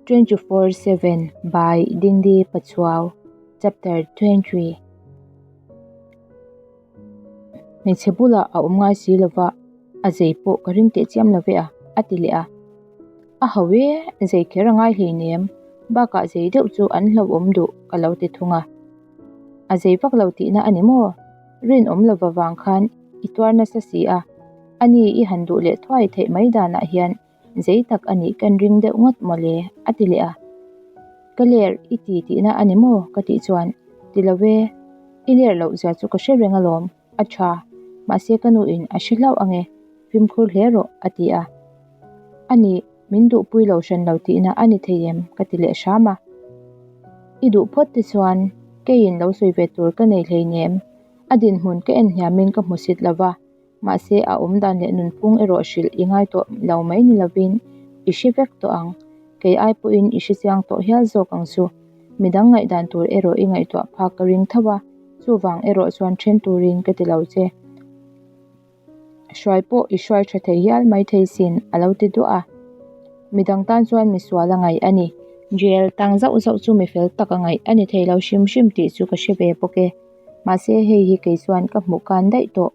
24/7 by Dingdi Pachuau Chapter 23 Hmeichhe bulah a awm ngai si lova, a zei pawh ka ring teh chiam lo ve a, a ti leh a. A ho e, zei kher a ngai hleinem, bakah zei deuh chu an hlauhawm duh ka lo ti thung a. A zei vak lo tihna a ni maw? Rinawm lova vang khan i tuar nasa si a, ani i han duh leh thuai theih mai danah hian zei tak a nih kan ring deuh ngawt mawle a ti leh a. Ka ler i ti tihna a ni maw? ka tih chuan ti lo e, i ler loh zia chu ka hre reng alawm, a tha, mahse ka nuin a hre hlauh ange, fimkhur hle rawh a ti a. A nih, min duhpui lo hran lo tihna a ni thei em? ka ti leh hram a. I duh phawt te chuan keiin lo sawi ve tur ka nei hleinem, a dinhmun ka en hniamin ka hmu sit lova, Mahse, a awm dan leh nunphung erawh hrilh i ngai tawh lo mai ni lovin i hre vek tawh ang. Kei ai pawhin i hrechiang tawh hial zawk ang chu. Midang ngaihdan tur erawh i ngaihtuah phak ka ring tho a, chuvang erawh chuan then turin ka ti lo che. Hruai pawh i hruai tha thei hial mai thei sin, a lo ti duah a. Midang tan chuan misual a ngaih a ni. Jail tang zauh zauh chu mifel tak a ngaih a ni thei lo hrim hrim tih chu ka hre ve bawk e. Mahse hei hi kei chuan ka hmuh kan daih tawh.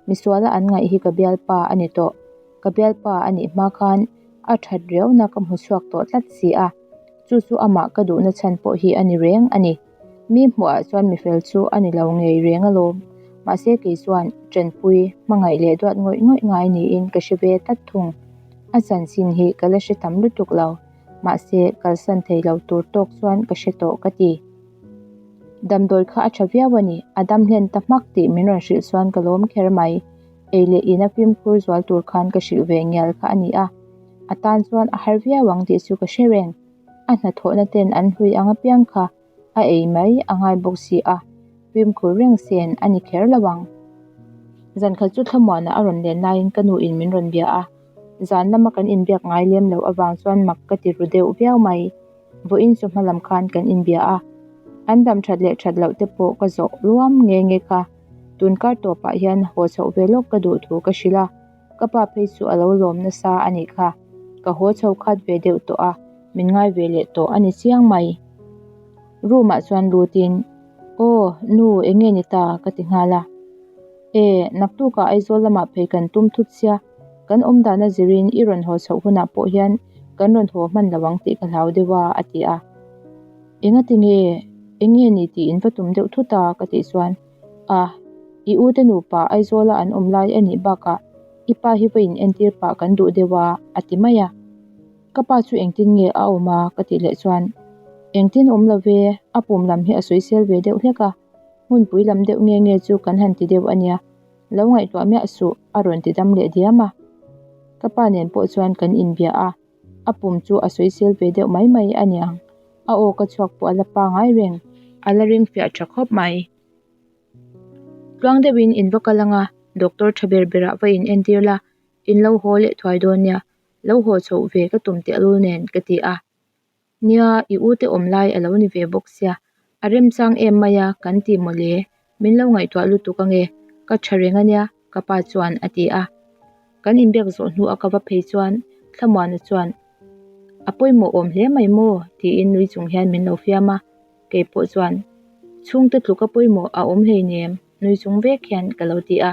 Misuala an ngaih hi ka bialpa a ni tawh. Ka bialpa a nih hma khan a that riauna ka hmu chhuak tawh tlat si a. Chu chu amah ka duhna chhan pawh hi a ni reng a ni. Mi hmuhah chuan mifel chu a ni lo ngei reng alawm. Mahse kei chuan tanpui, hmangaih leh duat ngawih ngawih ngai niin ka hre ve tlat thung. A chanchin hi ka la hre tam lutuk lo. Mahse kalsan thei lo tur tawk chuan ka hre tawh ka ti. Damdawi kha a tha viau a ni, a dam hlen ta hmak tih min rawn hrilh chuan ka lawm kher mai. Ei leh ina fimkhur zual tur khan ka hrilh ve ngial kha a ni a, a tan chuan a har viau ang tih chu ka hre reng. A hnathawhna ten an hlui ang apiang kha a ei mai a ngai bawk si a, fimkhur reng sen a ni kher lo ang. Zan khat chu thlamuana a rawn len laiin ka nuin min rawn bia a, zan lama kan inbiak ngai lem loh avang chuan mak ka ti ru deuh viau mai. Vawiin chu hmalam khan kan inbia a, an dam that leh that loh te pawh ka zawh luam nge nge kha. Tun kar tawpah hian haw chhoh ve lawk ka duh thu ka hrilh a, ka pa phei chu a lo lawm nasa a nih kha. Ka haw chho khat ve deuh tawh a, min ngai ve leh tawh a ni chiang mai. Room ah chuan lutin, Aw, nu eng nge ni ta? ka ti nghal a. E, naktukah Aizawl lamah phei kan tum thut sia, Kan awm dana zirin i rawn haw chhoh hunah pawh hian kan rawn haw hman lo ang tih ka hlau deuh a, a ti a. Engati nge, eng nge ni tiin va tum deuh thut a ka tih chuan, A, i u te nupa Aizawla an awm lai a nih bakah i pa hi va in entir pah kan duh deuh a, a ti mai a. Ka pa chu engtin nge a awm a ka tih leh chuan, Engtin awm lo ve, a pum lam hi a sawisel ve deuh hlek a, hmunpui lam deuh nge nge chu kan han ti deuh a nia. Lo ngaihtuah miah suh, a rawn ti dam leh diam a. Ka pa nen pawh chuan kan inbia a, a pum chu a sawisel ve deuh mai mai a niang. A aw ka chhuak pawh a la pangai reng. A la ring fiah tha khawp mai. Tluang deuhin in va kal anga, doctor tha ber berah va in entir la, in lo haw leh thuai dawn nia, lo haw chhoh ve ka tum tehlul nen ka ti a. Nia, i u te awm lai a lo ni ve bawk sia, a remchang em mai a kan ti mawle, min lo ngaihtuah lutuk ange, ka tha reng ania ka pa chuan a ti a. Kan inbiak zawh hnu a ka va phei chuan Thlamuana chuan A pawimawh awm hle mai maw? tiin nui chung hian min lo fiam a, kei pawh chuan Chhungte tluka pawimawh a awm hleinem nui chung vek hian ka lo ti a.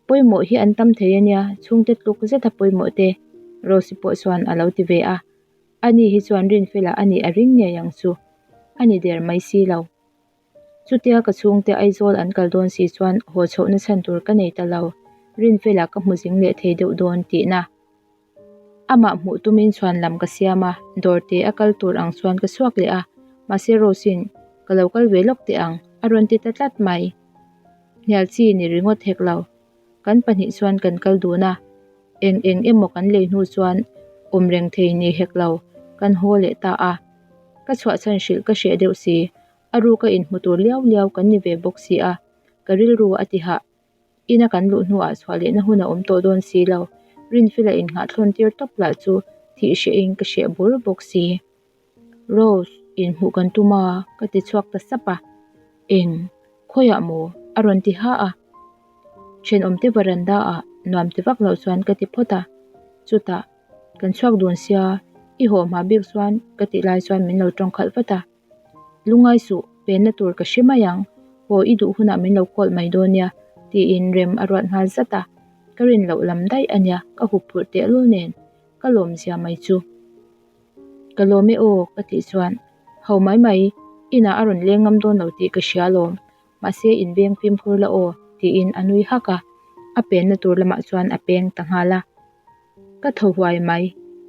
Pawimawh hi an tam thei ania, chhungte tluk zeta pawimawh te Rose pawh chuan a lo ti ve a. Ani hi chuan Rinfela a nih a ring ngei ang chu. A ni der mai si lo. Chutia ka chhungte Aizawl an kal dawn si chuan haw chhohna chhan tur ka nei ta lo. Rinfela ka hmu zing leh thei deuh dawn tihna. Amah hmuh tumin chhuan lam ka siam a, dawr te a kal tur ang chuan ka chhuak leh a. Mahse Rose-in, Ka lo kal ve lawk teh ang, a rawn ti ta tlat mai. Hnial chi ni ringawt hek lo. Kan pahnih chuan kan kal dun a, eng eng emaw kan lei hnu chuan awm reng thei ni hek lo, kan haw leh ta a. Ka chhuahchhan hrilh ka hreh deuh si, a ruka inhmu tur liau liau kan ni ve bawk si a, ka rilru a ti hah. Ina kan luh hnuah chhuah lehna hun a awm tawh dawn si lo, Rinfila innghahthlawn tir tawp lah chu thih hrehin ka hreh bur bawk si. Rose, inhmuh kan tum a, ka ti chhuak ta sap a. Eng, khawiah maw? a rawn ti ha a. Thenawmte varanda ah nuam ti vak loh chuan ka ti phawt a. Chutah, kan chhuak dun sia, I haw hma bik chuan ka tih lai chuan min lo tawng khalh vat a. Lungai suh, penna tur ka hre mai ang, haw i duh hunah min lo call mai dawn nia, tiin rem a ruat nghal zat a. Ka rin loh lam daih a nia, ka hup phurh tehlul nen ka lawm zia mai chu. Ka lawm e aw ka tih chuan ho mai mai, inah a rawn leng ngam dawn lo tih ka hria alawm, mahse in veng fimkhur la aw tiin a nui hak a, a penna tur lamah chuan a peng ta nghal a. Ka thaw huai mai,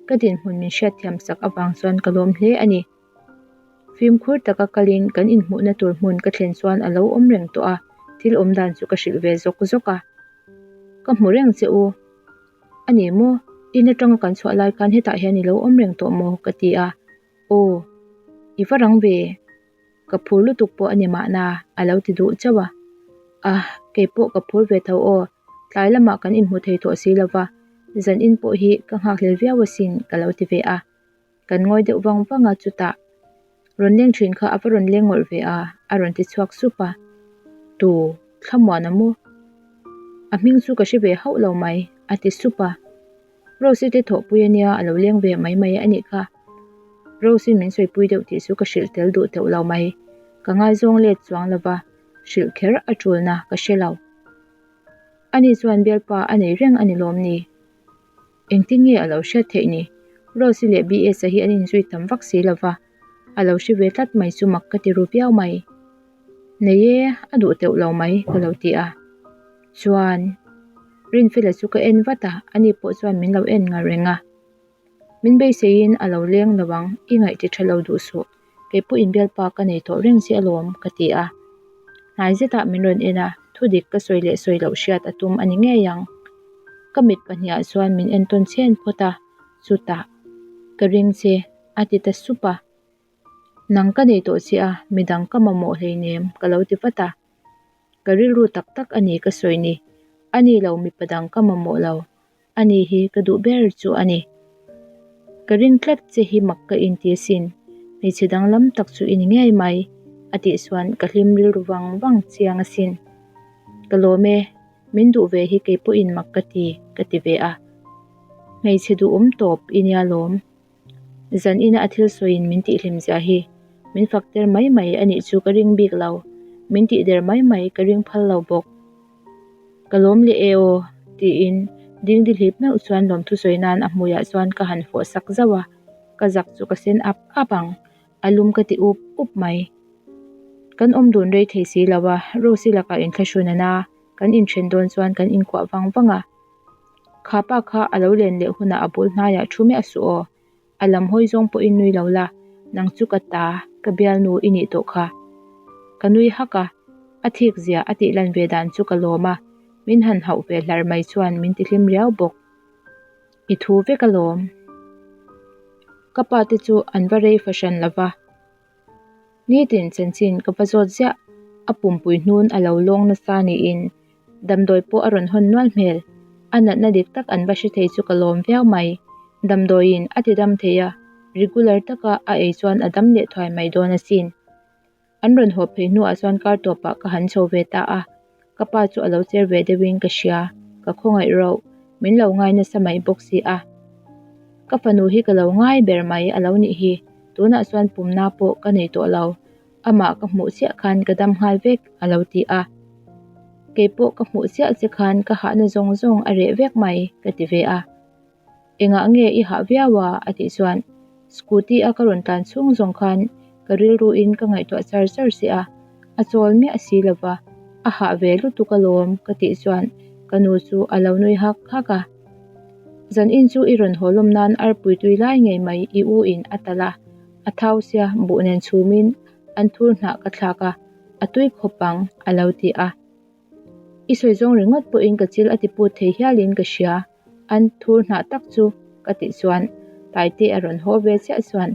ka dinhmun min hriatthiam sak avang chuan ka lawm hle a ni. Fimkhur taka kalin kan inhmuhna tur hmun ka thlen chuan a lo awm reng tawh a, thil awm dan chu ka hrilh ve zawk zawk a. Ka hmu reng che u. A ni maw? In atanga kan chhuah lai khan hetah hian i lo awm reng tawh maw? ka ti a. Aw. I va rang ve. Ka phur lutuk pawh a ni mahna, a lo ti duh chauh a. Ah, kei pawh ka phur ve tho aw. Tlai lamah kan inhmu thei tawh si lo va, zan in pawh hi ka nghakhlel viau asin, ka lo ti ve a. Kan ngawi deuh vang vang a, chutah rawn leng thin kha a va rawn leng ngawrh ve a, a rawn ti chhuak sup a. Tu, Thlamuana maw? A hming chu ka hre ve hauh lo mai, a ti sup a. Rose-i te thawhpui a nia, a lo leng ve mai mai a nih kha. Rose-in min sawipui deuh tih chu ka hrilh tel duh teuh lo mai. Ka ngaizawng let chuang lo va, hrilh kher a tulna ka hre lo. Ani chuan bialpa a nei reng a ni lawm ni? Engtin nge a lo hriat theih ni? Rose-i leh BS-a hi an inzui tam vak si lo va, a lo hre ve tlat mai chu mak ka ti ru viau mai. Nei e, a duh teuh lo mai ka lo ti a. Chuan, Rinfela chu ka en vat a, ani pawh chuan min lo en ngar reng a. Min beiseiin a lo leng lo ang, i ngaih ti tha lo duh suh, kei pawh inbialpa ka nei tawh reng che alawm ka ti a. Hnai zetah min rawn en a, thudik ka sawi leh sawi loh hriat a tum a ni ngei ang. Ka mit pahniha chuan min entawn chhen phawt a, chutah, Ka ring che, a ti ta sup a. Nang ka nei tawh che a, midang ka mamawh hleinem, ka lo ti vat a. Ka rilru tak tak a ni ka sawi ni. A ni lo mipa dang ka mamawh lo. A ni hi ka duh ber chu a ni. Ka ring tlat che hi mak ka inti asin, hmeichhe danglam tak chu i ni ngei mai, a tih chuan ka hlim rilru vang vang chiang asin. Ka lawm e, min duh ve hi kei pawhin mak ka ti, ka ti ve a. Hmeichhe duhawm tawp i nia lawm. Zan ina a thil sawiin min tihhlim zia hi min fak der mai mai a nih chu ka ring bik lo, min tih der mai mai ka ring phal lo bawk. Ka lawm leh e aw, tiin dingdi hlip meuh chuan lawmthu sawi nan a hmuiah chuan ka han fawh sak zauh a, ka zak chu ka sen ap ap ang, a lum ka ti up up mai. Kan awm dun rei thei si lo a, Rose-i lakah inthlahrun a na, kan inthen dawn chuan kan inkuah vang vang a. Kha pa kha a lo len leh hunah a bul hnaiah thu miah suh aw. A lam hawi zawng pawhin nui lo la, nang chu ka ta, ka bialnu i nih tawh kha. Ka nui hak a, a thik zia a tih lan ve dan chu ka lawm a, min han hauh ve hlar mai chuan min ti hlim riau bawk. I thu vek alawm. Ka pa te chu an va rei fahran lo va. Nitin chanchin ka va zawt ziah, a pumpui hnun a lo lawng nasa niin damdawi pawh a rawn hawn nual hmel. A natna dik tak an va hre thei chu ka lawm viau mai. Damdawiin a ti dam thei a, regular taka a ei chuan a dam leh thuai mai dawn asin. An rawn haw phei hnuah chuan kar tawpah ka han chho ve ta a, ka pa chu a lo cher ve deuhin ka hria, ka khawngaih rauh, min lo ngai nasa mai bawk si a. Ka fanu hi ka lo ngai ber mai a lo nih hi, tunah chuan pumna pawh ka nei tawh lo, amah ka hmuh chiah khan ka dam nghal vek a lo ti a. Kei pawh ka hmuh chiah che khan ka hahna zawng zawng a reh vek mai ka ti ve a. Engah nge i hah viau a? a tih chuan scooty a ka rawn tlan chhung zawng khan ka rilru in ka ngaihtuah char char si a, a chawl miah si lo va, a hah ve lutuk alawm ka tih chuan ka nu chu a lo nui hak hak a. Zan in chu i rawn haw lawm nan arpui tui lai ngei mai i u in a talh a, a thau sia buh nen chhum in an thur hnah ka thlak a, a tui khawp ang a lo ti a. I sawi zawng ringawt pawhin ka chil a ti put thei hialin ka hria. An thur hnah tak chu ka tih chuan Taite a rawn haw ve chiah chuan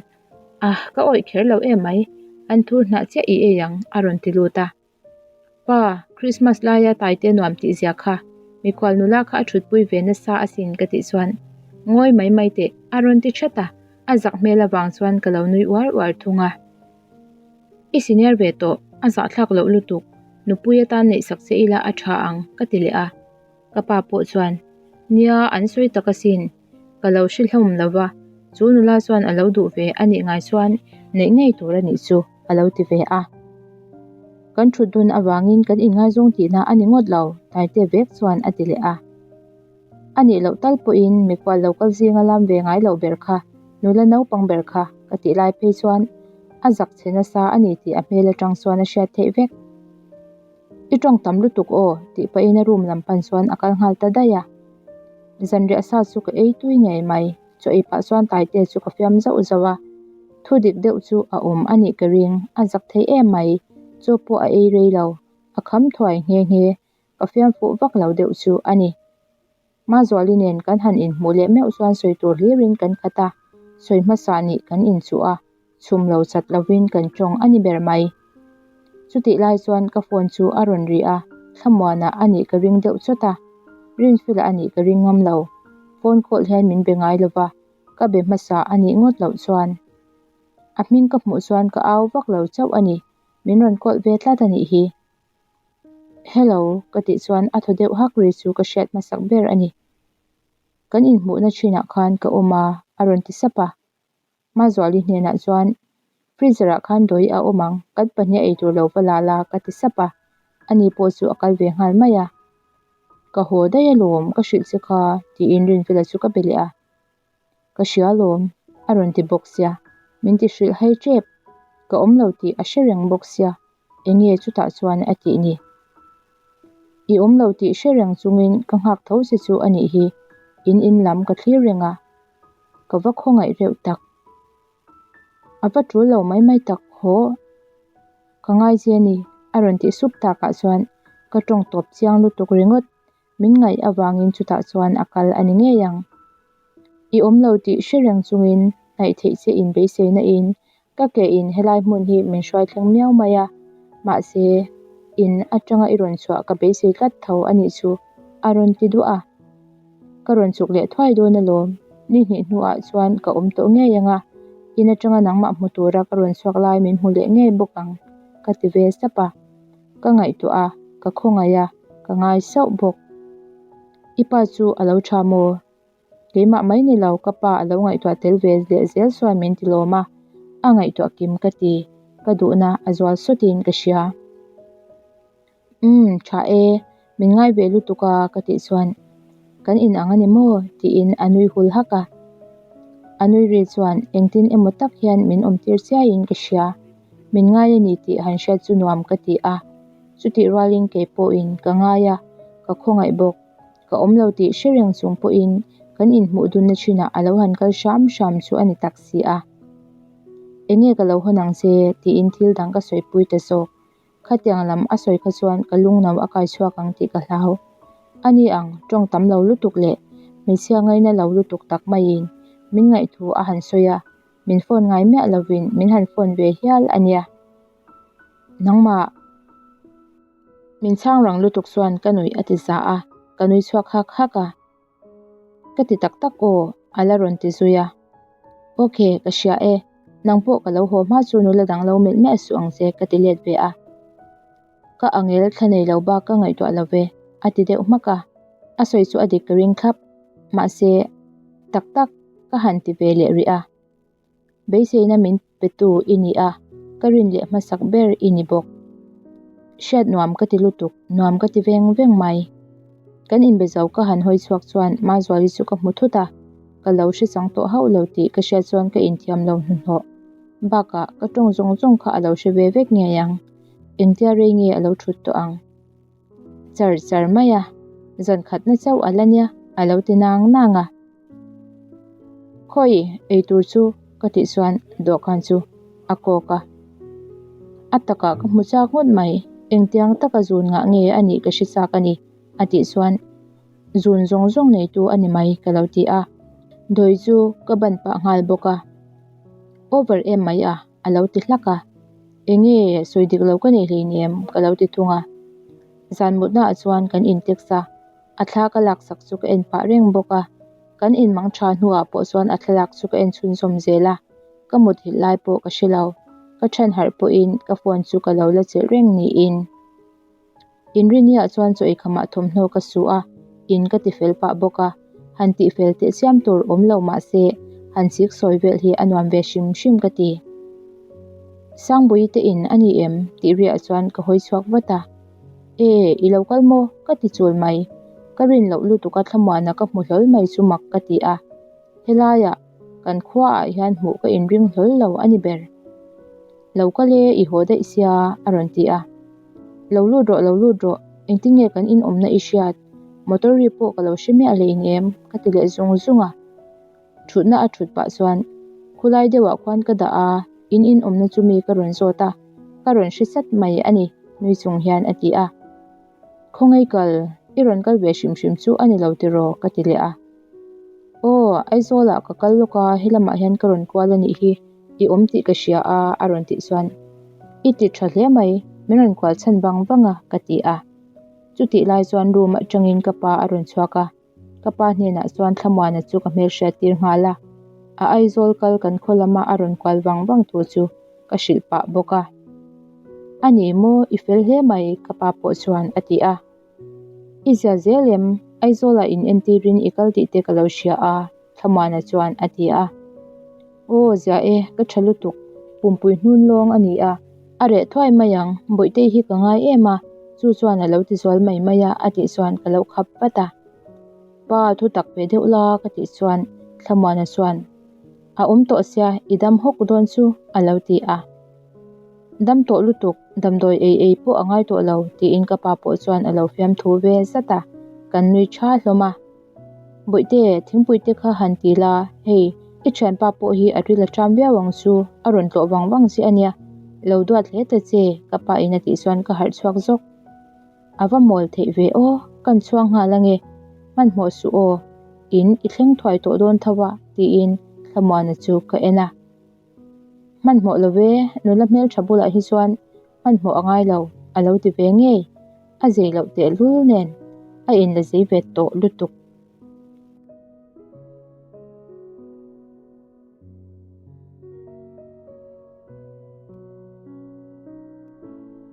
Ah ka awih kher lo em mai, an thur hnah chiah i ei ang a rawn ti lut a. Pa, Christmas laia Taite nuam tih zia kha mikhual nula kha a thutpui ve nasa asin ka tih chuan Ngawi mai mai teh a rawn ti that a, a zak hmel avang chuan ka lo nui uar uar thung a. I senior ve tawh, a zahthlak loh lutuk, nupui atan neihsak che ila a tha ang ka ti leh a. Ka pa pawh chuan, Nia, an sawi tak asin, ka lo hre hlawm lo va. Chu nula chuan a lo duh ve a nih ngai chuan neih ngei tur a nih chu a lo ti ve a. Kan thut dun avangin kan inngaizawng tihna a ni ngawt lo, Taite vek chuan a ti leh a. A nih loh tal pawhin mikual lo kal zinga lam ve ngai loh ber kha, nula naupang ber kha ka tih lai phei chuan a zak che nasa a ni tih a hmel atang chuan a hriat theih vek. I tawng tam lutuk aw tih pahin a room lam pan chuan a kal nghal ta daih a. Zanriah sa chu ka ei tui ngei mai. Chaw ei pah chuan Taite chu ka fiam zauh zauh a, thu dik deuh chu a awm a nih ka ring, a zak thei em mai, chaw pawh a ei rei lo, a kham thuai nghe nghe, ka fiam fuh vak lo deuh chu a ni. Mazuali nen kan han inhmuh leh meuh chuan sawi tur hlirin kan khat a, sawi hmasa nih kan inchuh a, chhum lo chat lovin kan tawng a ni ber mai. Chutih lai chuan ka phone chu a rawn ri a, Thlamuana a nih ka ring deuh chawt a, Rinfila a nih ka ring ngam lo. Phone call hian min be ngai lova, ka be hmasa a nih ngawt loh chuan. A hming ka hmuh chuan ka au vak lo chauh a ni, min rawn call ve tlat a nih hi. Hello ka tih chuan a thaw deuh hak ri chu ka hriat hmasak ber a ni. Kan inhmuhna thinah khan ka awm a, a rawn ti sap a. Mazuali hnenah chuan, Freezer ah khan dawi a awm ang, kan pahnih a eitur lo va la la ka ti sap a, ani pawh chu a kal ve nghal mai a. Ka haw daih alawm, ka hrilh che kha tiin Rinfela chu ka be leh a. Ka hria alawm, a rawn ti bawk sia, min ti hrilh hai tep, ka awm lo tih a hre reng bawk sia, enge chutah chuan a tih ni. I awm lo tih hre reng chungin ka nghak tho che chu a nih hi, in in lam ka thlir reng a. Ka va khawngaih reuh tak. A va tul lo mai mai tak haw. Ka ngai che a ni, a rawn tih sup takah chuan ka tawng tawp chiang lutuk ringawt. Min ngaih avangin chutah chuan a kal a ni ngei ang. I awm lo tih hre reng chungin hnaih theih che in beiseina in ka ke in helai hmun hi min hruai thleng miau mai a, mahse in atanga i rawn chhuah ka beisei tlat tho a nih chu a rawn ti duah a. Ka rawn chuk leh thuai dawn alawm, ni hnih hnuah chuan ka awm tawh ngei ang a, in atanga nangmah hmu tura ka rawn chhuak lai min hmu leh ngei bawk ang ka ti ve sap a. Ka ngaihtuah a, ka khawngaih a, ka ngai sauh bawk. I pa chu a lo tha maw? Keimah mai ni lo, ka pa a lo ngaihtuah tel ve leh zel chuan min ti lawm a, a ngaihtuah kim ka ti, ka duhna a zual sawtin ka hria. Umm, tha e, min ngai ve lutuk a ka tih chuan kan in ang a ni maw? tiin a nui hul hak a. A nui ri chuan engtin emaw tak hian min awm tir chiaiin ka hria. Min ngai a ni tih han hriat chu nuam ka ti a, chutih rualin kei pawhin ka ngai a, ka khawngaih bawk. Ka awm lo tih hre reng chung pawhin kan inhmuh dunna thinah a lo han kal hram hram chu a ni tak si a. Enge ka lo hawn ang che tiin thil dang ka sawipui ta zawk. Khatiang lam a sawi kha chuan ka lungno a kai chhuak ang tih ka hlau. A ni ang, tawng tam lo lutuk leh hmeichhia ngaina lo lutuk tak maiin min ngaihthu a han sawi a, min phone ngai miah lovin min han phone ve hial a nia. Nangmah min chhang rang lutuk chuan ka nuih a ti za a, ka nui chhuak hak hak a. Ka ti tak tak aw, a la rawn ti zui a. Ok, ka hria e, nang pawh ka lo haw hma chu nula dang lo melh miah suh ang che ka ti let ve a. Ka angel thla nei lo bak ka ngaihtuah lo ve, a ti deuh hmak a. A sawi chu a dik ka ring thlap, mahse, tak tak ka han ti ve leh rih a. Beiseina min petu i ni a, ka rin leh hmasak ber i ni bawk. Hriat nuam ka ti lutuk, nuam ka ti veng veng mai. Kan inbe zo ka han hawi chhuak chuan Mazuali chu ka hmu thut a, ka lo hre chang tawh hauh lo tih ka hriat chuan ka inthiam lo hnuhnawh. Bakah, ka tawng zawng zawng kha a lo hre ve vek ngei ang. Engtia rei nge a lo thut tawh ang? Char char mai a, zan khatna chauh a la nia, a lo ti nang nang a. Khawi eitur chu ka tih chuan dawhkan chu a kawk a, a takah ka hmu chak ngawt mai, engtiang taka zun ngah nge a nih ka hre chak a ni a tih chuan zun zawng zawng neitu a ni mai ka lo ti a, dawi chu ka ban pah nghal bawk a, over em mai a a lo ti hlak a, enge sawi dik lo ka nei hleinem ka lo ti thung a, zan mutna ah chuan kan in text a. A thla ka laksak chu ka en pah reng bawk a, kan inmang tha hnuah pawh chuan a thlalak chu ka en chhunzawm zel a, ka muthilh lai pawh ka hre lo, ka then harh pawhin ka phone chu ka lo la chelh reng niin. Inriniah chuan chaw eikhamah thawmhnaw ka su a, in ka tifel pah bawk a, han tihfel teh chiam tur awm lo mah se han chik sawi vel hi a nuam ve hrim hrim ka ti. Sangbuii te in a ni em? tih riah chuan ka hawi chhuak vat a. E, i lo kal maw? ka ti chul mai. Ka rin loh lutuk a thlamuana ka hmu hlawl mai chu mak ka ti a. Helaiah kan khuaah hian hmuh ka inring hlawl lo a ni ber. Lo kal e, i haw daih sia, a rawn ti a. Lo lut rawh, lo lut rawh, engtin nge kan inawmna i hriat? Motor ri pawh ka lo hre miah leh in em? ka ti leh zung zung a. Thutna a thut pah chuan, Khulai deuhah khuan ka dah a, in inawmna chu mi ka rawn zawt a, ka rawn hre sat mai a ni, nui chung hian a ti a. Khawngaih kal, i rawn kal ve hrim hrim chu a ni lo tiraw? ka ti leh a. Aw, Aizawlah ka kal lawk a, helamah hian ka rawn kual a nih hi, i awm tih ka hria a, a rawn tih chuan, I ti tha hle mai, min rawn kual chhan vang vang a, ka ti a. Chutih lai chuan room atangin ka pa a rawn chhuak a, ka pa hnenah chuan Thlamuana chu ka hmelhriat tir nghal a, a Aizawl kal kan khaw lama a rawn kual vang vang thu chu ka hrilh pah bawk a. A ni maw, i fel hle mai, ka pa pawh chuan a ti a. I zia zel em? Aizawlah in entirin i kal tih te ka lo hria a, Thlamuana chuan a ti a. Aw, zia e, ka tha lutuk, pumpui hnun lawng a ni a, a reh thuai mai ang, Bawihtei hi ka ngai em a, chu chuan a lo ti zual mai mai a, a tih chuan ka lo khap vat a. Pa, thu tak ve deuh la, ka tih chuan Thlamuana chuan, A awm tawh sia, i dam hawk dawn chu, a lo ti a. Dam tawh lutuk, damdawi ei ei pawh a ngai tawh lo, tiin ka pa pawh chuan a lo fiamthu ve zat a, kan nui tha hlawm a. Bawihte, thingpui te kha han ti la, hei, i thianpa pawh hi a ril a ṭam viau ang chu, a rawn tlawh vang vang che a nia, lo duat hle ta che, ka pa in a tih chuan ka harh chhuak zawk. A va mawl theih ve aw, kan chhuang nghal ange, hmanhmawh suh aw, in i thleng thuai tawh dawn tho a, tiin Thlamuana chu ka en a. Hmanhmawh lo ve, nula hmeltha bulah hi chuan hmanhmawh a ngai lo, a lo ti ve ngei. A zei loh tehlul nen a inla zei ve tawh lutuk.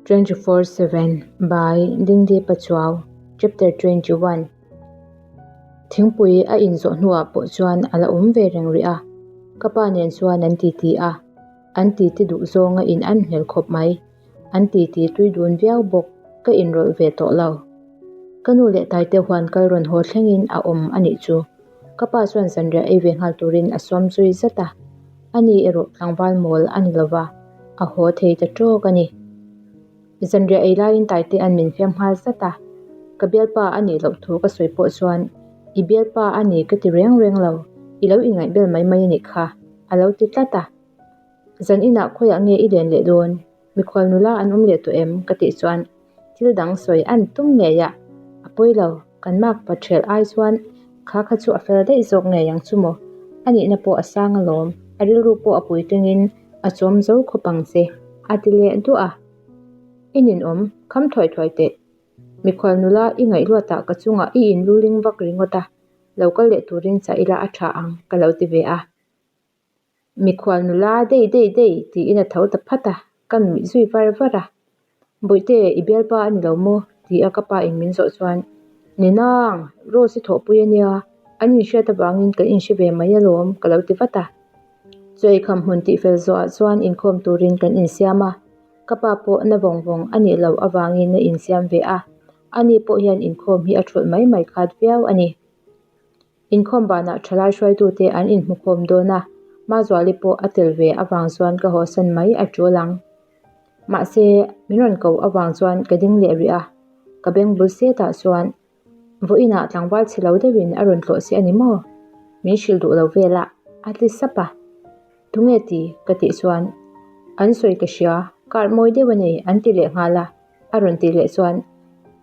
24/7 by Dingdi Pachuau Chapter 21 Thingpui a inzawh hnuah pawh chuan a la awm ve reng rih a, ka pa nen chuan an titi a, an titi duh zawnga in an hmel khawp mai. An titi tui dun viau bawk, ka inrawlh ve tawh lo. Ka nu leh Taite huan kal rawn haw thlengin a awm a nih chu. Ka pa chuan zanriah ei ve nghal turin a sawm zui zat a, ani erawh tlangval mawl a ni lova, a haw thei ta tawk a ni. Zanriah ei laiin Taitea'n min fiam nghal zat a, ka bialpa a nih loh thu ka sawi pawh chuan, I bialpa a ni ka ti reng reng lo, i lo inngaihbel mai mai a nih kha, a lo ti tlat a. Zan inah khawiah nge i len leh dawn? Mikhual nula an awm leh tawh em? ka tih chuan thil dang sawi an tum ngei a, a pawi lo, kan mark pa ṭhelh ai chuan kha kha chu a fel daih zawk ngei ang chu maw? A nihna pawh a sang alawm, a rilru pawh a puitlingin a chawm zo khawp ang che, a ti leh duah a. I ninawm, kham thuai thuai teh. Mikhual nula i ngaihluatah ka chungah i inluling vak ringawt a, lo kal leh turin chah ila a ṭha ang, ka lo ti ve a. Mikhual nula dei dei dei tiin a tho ta phat a, ka nuih zui var var a. Bawihte, i bialpa a ni lo maw? ti a ka pa in min zawh chuan, Ni nang, Rose i thawhpui a nia, an inhriat avangin kan inhre ve mai alawm ka lo ti vat a. Chaw eikham hmun tihfel zawhah chuan inkhawm turin kan insiam a, ka pa pawh na vawng vawng a nih loh avangin a insiam ve a, ani pawh hian inkhawm hi a thulh mai mai khat viau a ni. Inkhawm banah thalai hruaitute an inhmukhawm dawn a, Mazuali pawh a tel ve avang chuan ka hawsan mai a tul ang. Mahse, min rawn ko avang chuan ka ding leh rih a, ka beng bul setah chuan vawiinah tlangval chhe lo deuhin a rawn tlawh che a ni maw? Min hrilh duh lo vel a, a ti sap a. Tunge ti? ka tih chuan an sawi ka hria, card mawi deuh a nei an ti leh nghal a. A rawn tih leh chuan,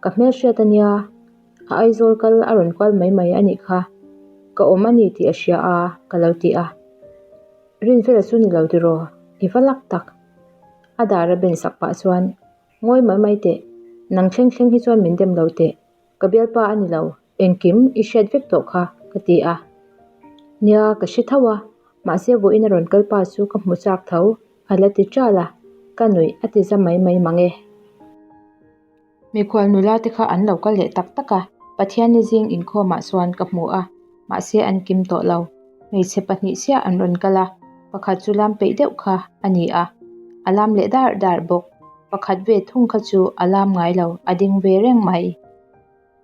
Ka hmelhriat a nia, a Aizawl kal a rawn kual mai mai a nih kha, ka awm a ni tih a hria a, ka lo ti a. Rinfela chu ni lo tiraw, i va lak tak. A dar a ben sak pah chuan, Ngawi mai mai teh, nang thleng thleng hi chuan min dem lo teh, ka bialpa a ni lo, engkim i hriat vek tawh kha, ka ti a. Nia, ka hre tho a, mahse vawiin a rawn kal pa chu ka hmu chak tho. A la ti ṭal a, ka nuih a ti za mai mai mang e. Mikhual nula te kha an lo kal leh tak tak a, Pathianni zing inkhawmah chuan ka hmu a, mahse an kim tawh lo. Hmeichhe pahnih chiah an rawn kal a, pakhat chu lam peih deuh kha a ni a, a lam leh dar dar bawk. Pakhat ve thung kha chu a lam ngai lo, a ding ve reng mai.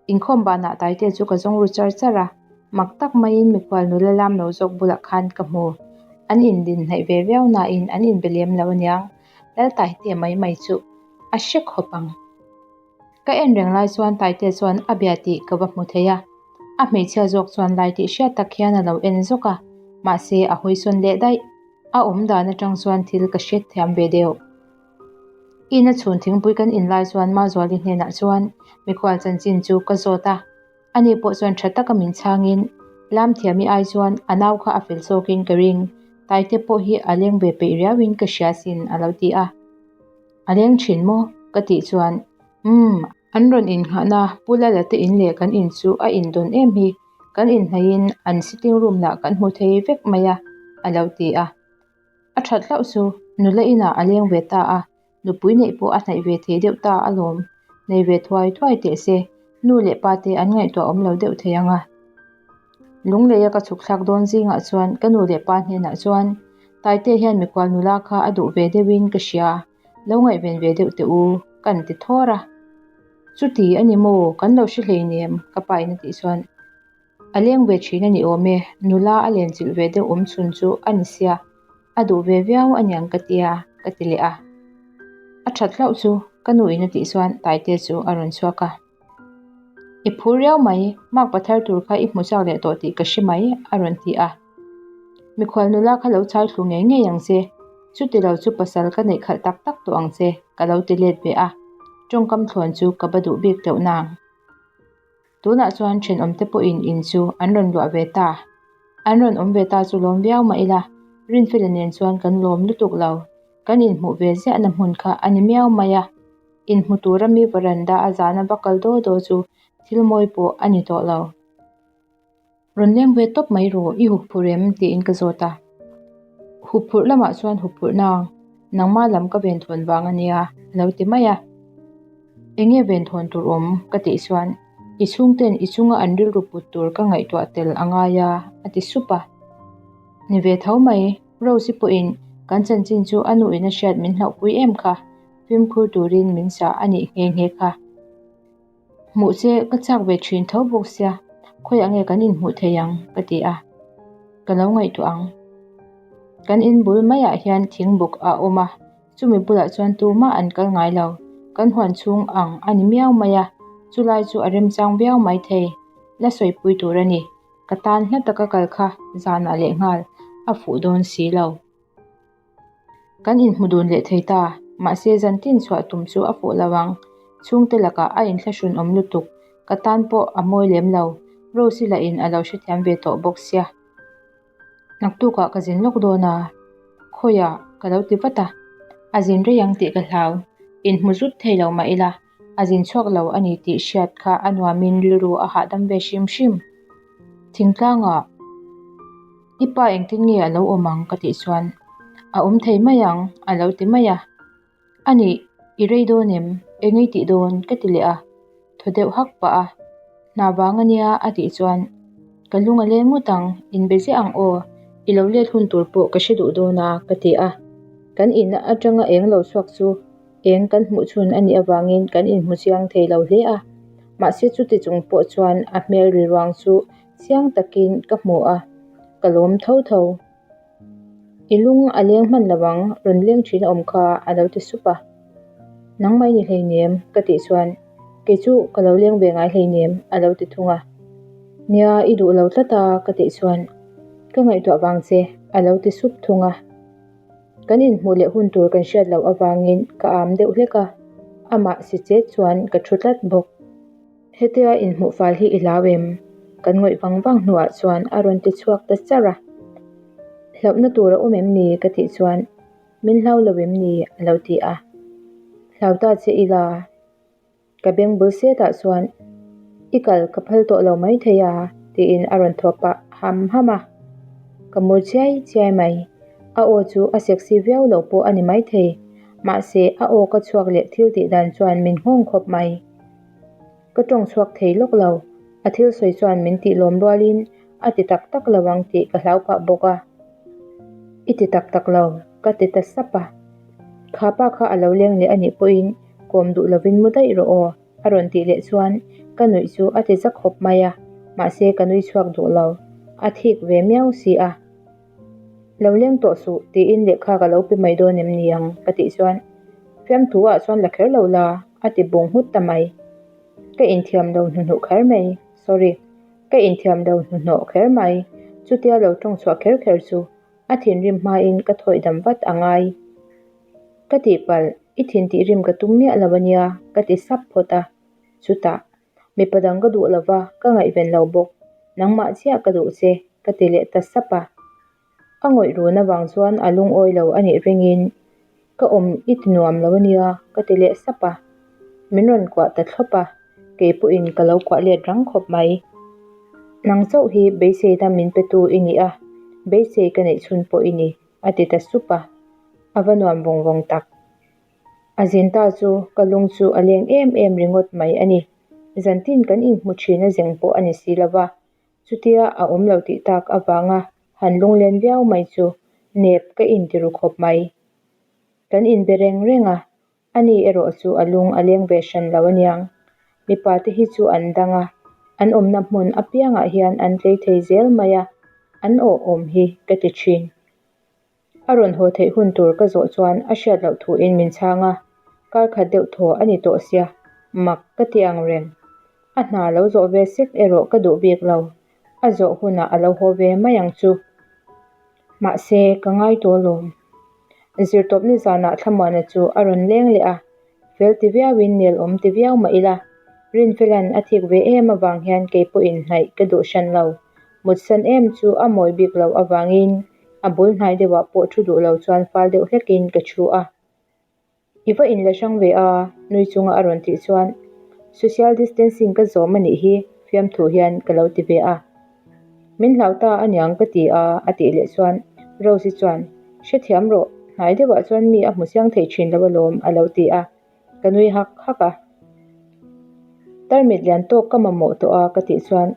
Inkhawm banah Taitea chu ka zawng ru char char a, mak tak maiin mikhual nula lam lo zawk bulah khan ka hmu. An indin hnaih ve viau nain an inbe lem lo aniang, Lal Taitea mai mai chu a hre khawp ang. Ka en reng lai chuan Taitea chuan a bia tih ka va hmu thei a, a hmeichhia zawk chuan lai tih hriat tak hian a lo en zawk a, mahse a hawisawn leh daih. A awm dan atang chuan thil ka hriat thiam ve deuh. Ina chhun thingpui kan in lai chuan Mazuali hnenah chuan mikhual chanchin chu ka zawt a, ani pawh chuan tha taka min chhangin Lamthiami ai chuan a nau kha a fel zawkin ka ring, Taite pawh hi a leng ve peih riauin ka hria sin a lo ti a. A leng thin maw? ka tih chuan Umm, an rawn innghahna Pu Lala te in leh kan in chu a indawn em hi, kan inhnaihin an sitting room lah kan hmu thei vek mai a a lo ti a. A that hlauh chu nula inah a leng ve ta a, nupui neih pawh a hnaih ve thei deuh ta alawm, nei ve thuai thuai teh se, nu leh pa te an ngaihtuah awm lo deuh thei ang a. Lungleia ka chhuk thlak dawn zingah chuan ka nu leh pa hnenah chuan Taite hian mikhual nula kha a duh ve deuhin ka hria, lo ngaihven ve deuh teh u, kan ti thawr a. Chuti a ni maw, kan lo hre hleinem, ka pa in a tih chuan a leng ve thin a ni awm e, nula a lenchilh ve deuh awm chhun chu a ni sia, a duh ve viau a niang ka tia, ka ti leh a. A that hlauh chu, ka nu in a tih chuan Taite chu a rawn chhuak a. I phur riau mai, mark pathar tur kha i hmu chak leh tawh tih ka hre mai, a rawn ti a. Mikhual nula kha lo chai thlu ngei ngei ang che, chuti lo chu pasal ka neih khalh tak tak tawh ang che, ka lo ti let ve a, tawngkam thlawn chu ka ba duh bik teuh nang. Tunah chuan thenawmte pawhin in chu an rawn luah ve ta. An rawn awm ve ta chu lawm viau mah ila, Rinfela nen chuan kan lawm lutuk lo. Kan inhmuh ve ziahna hmun kha a ni miau mai a. Inhmu tura mi varanda a zana va kal daw daw chu thil mawi pawh a ni tawh lo. Rawn leng ve tawp mai rawh, i huphurh em? tiin ka zawt a. Huphurh lamah chuan huphurh nang, nangmah lam ka venthawn vang a nia, a lo ti mai a. Eng nge venthawn tur awm? ka tih chuan, I chhungten i chunga an rilru put tur ka ngaihtuah tel a ngai a, a ti sup a. Ni ve tho mai, Rose-i pawhin kan chanchin chu a nuin a hriat min hlauhpui em kha, fimkhur turin min sah a nih nghe nghe kha. Hmuh che ka chak ve thin tho bawk sia, khawiah nge kan inhmuh thei ang? ka ti a, ka lo ngaihtuah ang. Kan in bul maiah hian thingbuk a awm a, chumi bulah chuan tumah an kal ngai lo. Kan huan chhung ang a ni miau mai a, chulai chu a remchang viau mai thei. La sawipui tur a ni, ka tan hla taka kal kha zanah lehnghal a fuh dawn si lo. Kan inhmu dun leh thei ta, mahse zan tin chhuah tum chu a fuh lo ang. Chhungte lakah a inthlahrun awm lutuk, ka tan pawh a mawi lem lo. Rose-i lahin a lo hrethiam ve tawh bawk sia. Naktukah ka zin lawk dawn a, khawiah ka lo ti vat a, a zin rei ang tih ka hlau. Inhmu zut thei lo mah ila, a zin chhuak lo a ni tih hriat kha a nuamin rilru a hahdam ve hrim hrim. Thingtlangah i pa engtin nge a lo awm ang ka tih chuan a awm thei mai ang a lo ti mai a. A nih, i rei dawn em? Eng i tih dawn? ka ti leh a, thaw deuh hak pah a. Hna vang a nia a tih chuan ka lung a leng ngawt ang, inbe ziah ang aw, i lo let hun tur pawh ka hre duh dawn a ka ti a. Kan in atanga eng lo chhuak chu Eng kan hmuh chhun a nih avangin kan inhmu chiang thei lo hle a, mahse chuti chung pawh chuan a hmel ri ruang chu chiang takin ka hmu a, ka lawm tho tho. I lung a leng hman lo ang, rawn leng thin a awm kha a lo ti sup a. Nangmah i ni hleinem ka tih chuan kei chu ka lo leng ve ngai hleinem a lo ti thung a. Nia i duh lo tlat a ka tih chuan ka ngaihtuah vang che a lo ti sup thung a. Kan inhmuh leh hun tur kan hriat loh avangin ka am deuh hlek a, amah si chet chuan ka thu tlat bawk. Hetia inhmuh fal hi i hlau em? Kan ngawih vang vang hnuah chuan a rawn ti chhuak ta char a. Hlauhna tur a awm em ni? ka tih chuan Min hlau lo em ni? a lo ti a. Hlau ta che ila. Ka beng bul setah chuan i kal ka phal tawh lo mai thei a tiin a rawn thaw pah ham ham a, ka mur chiai chiai mai. A aw chu a sexy viau lo pawh a ni mai thei, mahse a aw ka chhuak leh thil tih dan chuan min nghawng khawp mai. Ka tawng chhuak thei lawk lo, a thil sawi chuan min tih lawm rualin. A ti tak tak lo ang tih ka hlau pah bawk a. I ti tak tak lo, ka ti ta sap a. Kha pa kha a lo leng leh a nih pawhin kawm duh lovin mu daih rawh aw, a rawn tih leh chuan ka nuih chu a ti za khawp mai a, mahse ka nui chhuak duh lo. A thik ve miau si a. Lo leng tawh suh tiin lehkha ka lo pe mai dawn em ni ang ka tih chuan fiamthu ah chuan la kher lo la a ti bung nghut ta mai. Ka inthiam lo hnuhnawh kher mai, sorry, ka inthiam lo hnuhnawh kher mai, chutia lo tawng chhuah kher kher chu a thinrim hmain ka thawih dam vat a ngai. Ka tihpalh, i thin tih rim ka tum miah lo ania ka ti sap phawt a, chutah Mipa dang ka duh lova, ka ngaihven lo bawk. Nangmah chiah ka duh che, ka ti leh ta sap a. A ngawih run avang chuan a lungawi lo a nih ringin, Ka awm i ti nuam lo ania, ka ti leh sap a. Min rawn kuah ta thlawp a, kei pawhin ka lo kuah let rang khawp mai. Nang chauh hi beiseina min petu i ni a, beisei ka neih chhun pawh i ni, a ti ta sup a. A va nuam vawng vawng tak. A zin ta chu ka lung chu a leng em em ringawt mai a ni. Zantin kan inhmu thin a zeng pawh a ni si lo va, chutia a awm lo tih tak avanga han lunglen viau mai chu nep ka inti ru khawp mai. Kan inbe reng reng a, ani erawh chu a lung a leng ve hran lo aniang. Mipa te hi chu an dang a, an awmna hmun apiangah hian an tlei thei zel mai a, an awhawm hi ka ti thin. A rawn haw theih hun tur ka zawh chuan a hriat loh thuin min chhang a, kar khat deuh thaw a ni tawh sia, mak ka ti ang reng. A hna lo zawh ve sek erawh ka duh bik lo, a zawh hunah a lo haw ve mai ang chu. Mahse, ka ngai tawh alawm. Zirtawpni zanah Thlamuana chu a rawn leng leh a, Fel ti viauin nel awm ti viau mah ila, Rinfela'n a thik ve em avang hian kei pawhin hnaih ka duh hran lo. Mutsan em chu a mawi bik loh avangin a bul hnai deuhah pawh thu duh lo chuan fal deuh hlekin ka thu a. I va inla hrang ve a, nui chunga a rawn tih chuan social distancing ka zawm a nih hi fiamthu hian ka lo ti ve a. Min hlau ta aniang ka ti a, a tih leh chuan Rose-i chuan, Hrethiam rawh, hnai deuhah chuan mi a hmu chiang thei thin lo alawm, a lo ti a, ka nui hak hak a. Tarmit lian tawk ka mamawh tawh a, ka tih chuan,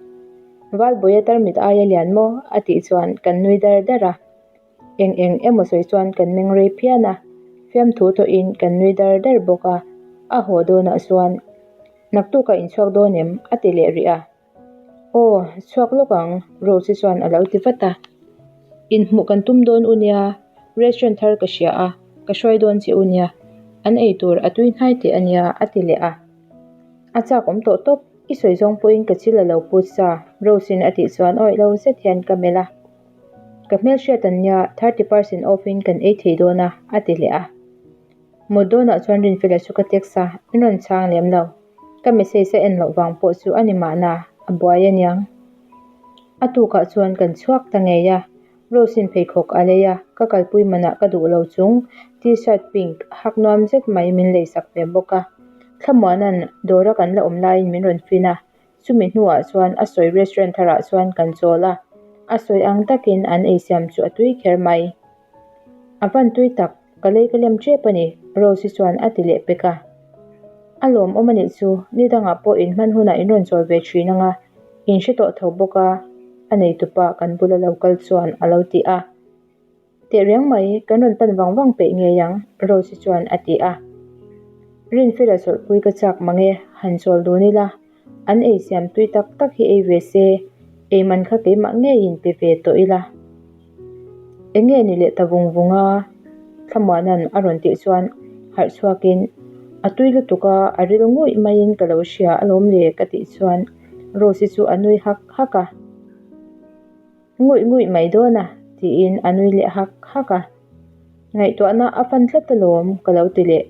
Valbuaia tarmit aia lian maw? a tih chuan kan nui dar dar a. Eng eng emaw sawi chuan kan meng rei phian a, fiamthu tawhin kan nui dar dar bawk a, a haw dawnah chuan, Naktukah inchhuak dawn em? a ti leh rih a. Aw, chhuak lawk ang, Rose-i chuan a lo ti vat a. Inhmuh kan tum dawn u nia, restaurant thar ka hria a, ka hruai dawn che u nia, an ei tur a tui hnai teh a nia, a ti leh a. A chak awm tawh tawp, i sawi zawng pawhin ka chil a lo put sa, Rose-in a tih chuan awih lo zet hian ka melh a. Ka hmelhriat an nia, 30% off in kan ei thei dawn a, a ti leh a. Mut dawnah chuan Rinfela chu ka text a, min rawn chhang lem lo. Ka message a en loh vang pawh chu a ni mahna, a buai aniang. A tukah chuan kan chhuak ta ngei a, Rose-in pheikhawk a lei a, ka kalpui manah ka duh lo chung t-shirt pink hak nuam zet mai min leisak ve bawk a. Thlamuana'n dawra kan la awm laiin min rawn fin a, chumi hnuah chuan a sawi restaurant tharah chuan kan chawl a, a sawi ang takin an eisiam chu a tui kher mai. A van tui tak, ka lei ka lem tep a ni, Rose-i chuan a ti leh pek a. A lawmawm a nih chu, ni dangah pawh in hman hunah in rawn chawl ve thin ang a, in hre tawh tho bawk a, a neitupa kan bula lo kal chuan a lo ti a. Tehreng mai, kan rawn pan vang vang peih ngei ang, Rose-i chuan a ti a. Rinfela chawlhpui ka chak mang e, han chawl dun ila. An ei siam tui tak tak hi ei ve se, ei man kha keimah ngeiin pe ve tawh ila. Eng nge ni leh ta vung vung a? Thlamuana'n a rawn tih chuan harh chhuakin, A tui lutuk a, a ril nguih maiin ka lo hria alawm le ka tih chuan Rose-i chu a nui hak hak a. Nguih nguih mai dawn a, tiin a nui leh hak hak a. Ngaihtuahna a fan tlat alawm, ka lo ti leh.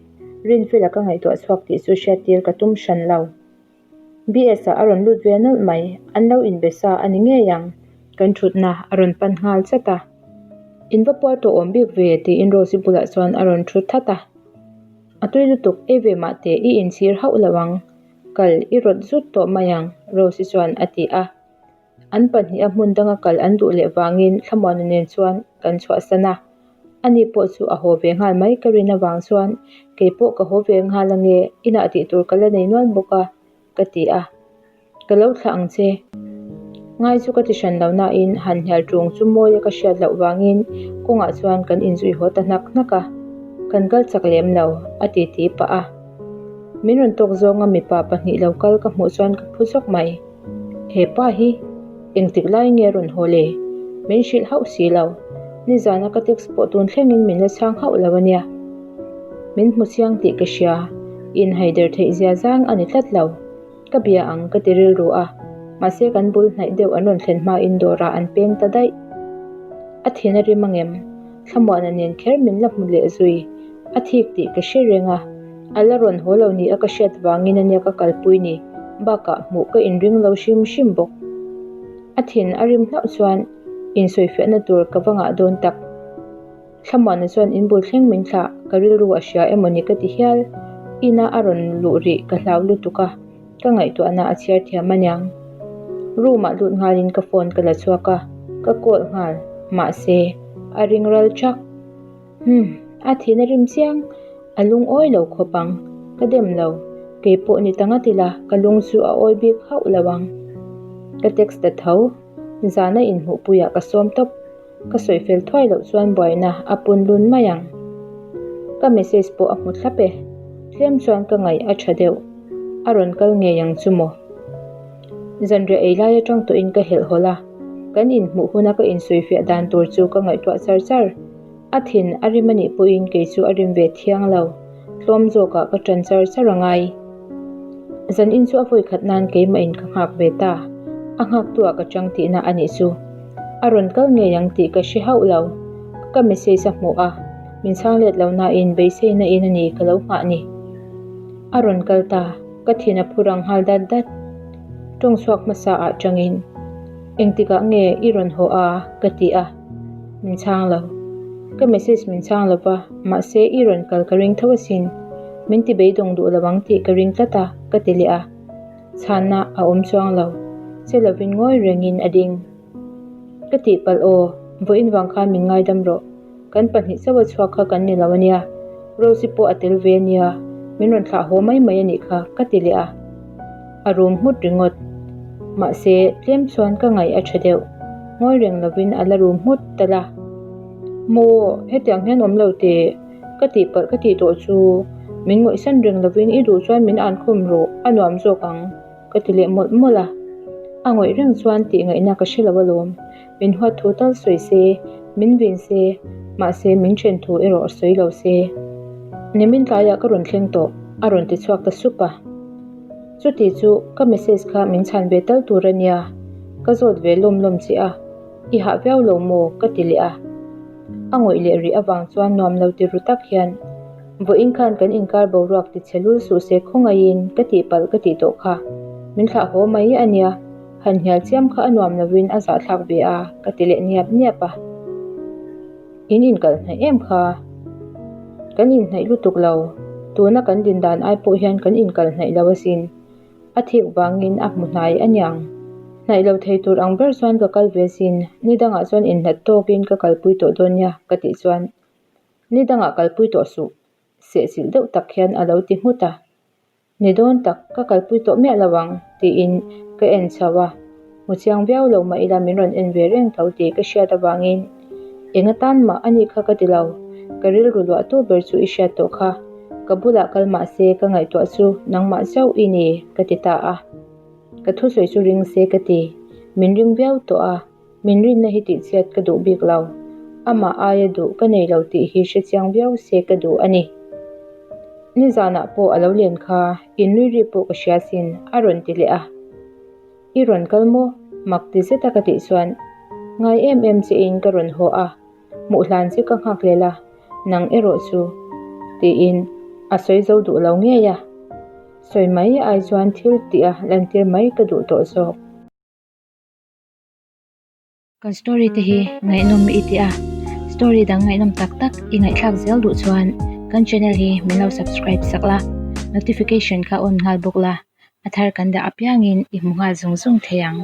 Rinfela ka ngaihtuah chhuak tih chu hriattir ka tum hran lo. BS-ah a rawn lut ve nawlh mai, an lo inbe sa a ni ngei ang. Kan thutna a rawn pan nghal chat a. In va puar tawh awm bik ve, tiin Rose-i bulah chuan a rawn thu that a. A tui lutuk, ei ve mah teh, i inchhir hauh lo ang. Kal i rawt zut tawh mai ang, Rose-i chuan a ti a. An pahniha hmun danga kal an duh leh vangin Thlamuana nen chuan kan chhuahsan a. Ani pawh chu a haw ve nghal mai ka rin avang chuan kei pawh ka haw ve nghal ange, inah tih tur ka la nei nual bawk a, ka ti a. Ka lo thlah ang che. Ngai chu ka ti hran lo nain han hnial ṭung chu mawi a ka hriat loh vangin kawngah chuan kan inzui haw ta hnak hnak a. Kan kal chak lem lo, a ti ti pah a. Min rawn tawk zawnga mipa pahnih lo kal ka hmuh chuan ka phu zawk mai. He pa hi engtik lai nge a rawn haw le? Min hrilh hauh si lo. Nizana ka text pawh tun thlengin min la chhang hauh lo a nia. Min hmu chiang tih ka hria, inhaider theih zia zang a ni tlat lo. Ka bia ang ka ti rilru a, mahse kan bul hnaih deuh an rawn thlen hmain dawrah an peng ta daih. A thin a rim angem? Thlamuana nen kher min la hmu leh zui. A thik tih ka hre reng a, a la rawn haw lo ni a ka hriat vangin ania ka kalpui ni, bakah hmuh ka inring lo hrim hrim bawk. A thin a rim hlauh chuan insawifiahna tur ka va ngah dawn tak. Thlamuana chuan in bul thleng min thlah, ka rilru a hria emaw ni ka ti hial. Ina a rawn luh rih ka hlau lutuk a, ka ngaihtuahna a chhiar thiam aniang. Room ah lut nghalin ka phone ka la chhuak a, ka call nghal, mahse a ring ral thak. Humm, a thin a rim chiang, a lungawi lo khawp ang, ka dem lo, kei pawh ni ta ngat ila ka lung chu a awi bik hauh lo ang. Ka text ta tho, zana inhmuhpuiah ka sawm tawp. Ka sawi fel thuai loh chuan buaina a pun lun mai ang. Ka message pawh a hmu thlap e. Tlem chuan ka ngaih a tha deuh. A rawn kal ngei ang chu maw? Zanriah ei lai atang tawhin ka helh hawlh a. Kan inhmuh huna ka insawifiah dan tur chu ka ngaihtuah char char. A thin a rim a nih pawhin kei chu a rim ve thiang lo. Tlawm zawkah ka ṭan char char a ngai. Zanin chu a vawi khat nan keimahin ka nghak ve ta. A nghaktuah ka chang tihna a nih chu. A rawn kal ngei ang tih ka hre hauh lo. Ka message a hmuh a, min chhang let lo nain beiseina in a ni ka lo nghah ni. A rawn kal ta, ka thin a phu rang nghal dat dat. Tawng chhuak hmasa ah changin, Engtikah nge i rawn haw a? ka ti a. Min chhang lo. Ka message min chhang lo va, mahse i rawn kal ka ring tho asin. Min ti beidawng duh lo ang tih ka ring tlat a, ka ti leh a. Chhanna a awm chuang lo. Che lovin ngawi rengin a ding. Ka tihpalh aw, vawiin vang khan min ngaidam rawh. Kan pahnih chauha chhuak kha kan ni lo ania. Rose-i pawh a tel ve ania, min rawn thlah haw mai mai a nih kha, ka ti leh a. A rum nghut ringawt. Mahse, tlem chuan ka ngaih a tha deuh. Ngawi reng lovin a la rum nghut tal a. Maw, hetiang hian awm lo teh, ka tihpalh ka tih tawh chu. Min ngawihsan reng lovin i duh chuan min ankhawm rawh, a nuam zawk ang, ka ti leh mawlh mawlh a. A ngawih reng chuan tih ngaihna ka hre lo alawm. Min huat thu tal sawi se, min vin se, mahse min then thu erawh sawi lo se. Nimin tlaiah ka rawn thleng tawh, a rawn ti chhuak ta sup a. Chuti chu ka message kha min chhan ve tal tur a nia, ka zawt ve lawm lawm che a, i hah viau lo maw? ka ti leh a. A ngawih leh rih avang chuan nuam lo ti ru tak hian, Vawiin khan kan inkar boruak ti chhe lul suh se khawngaihin ka tihpalh ka tih tawh kha, min thlah haw mai a nia. Han hnial chiam kha a nuam lovin a zahthlak ve a, ka ti leh niap niap a. In inkalh hnaih em kha? Kan inhnaih lutuk lo. Tuna kan din dan ai pawh hian kan inkalh hnaih lo asin. A thik vangin a hmu hnai a niang. Hnaih lo thei tur ang ber chuan ka kal ve asin. Ni dangah chuan inhlat tawkin ka kalpui tawh dawn nia, ka tih chuan ni dangah kalpui tawh suh, sehchilh deuh tak hian a lo ti nghut a. Ni dawn tak, ka kalpui tawh miah lo ang, tiin ka en chho a. Hmu chiang viau lo mah ila min rawn en ve reng tho tih ka hriat avangin eng atan mah a nih kha ka ti lo. Ka rilru luah tu ber chu i hriat tawh kha. Ka bulah kal mah se ka ngaihtuah chu nangmah zauh i ni, ka ti ta a. Ka thusawi chu ring se ka ti. Min ring viau tawh a, min rinna hi tihchhiat ka duh bik lo. Amah aia duh ka nei lo tih hi hre chiang viau se ka duh a ni. Nizanah pawh a lo len kha, in nui ri pawh ka hria sin, a rawn ti leh a. I rawn kal maw? Mak ti zeta ka tih chuan, Ngai em em che in ka rawn haw a, hmuh hlan che ka nghak lel a, nang erawh chu, tiin a sawi zo duh lo ngei a. Sawi mai ai chuan thil tih a lantir mai ka duh tawh zawk. Kan story te hi ngaihnawm i ti a, story dang ngaihnawm tak tak i ngaihthlak zel duh chuan kan channel hi min lo subscribe sak la, notification kha on nghal bawk la, a thar kan dah apiangin i hmu nghal zung zung thei ang.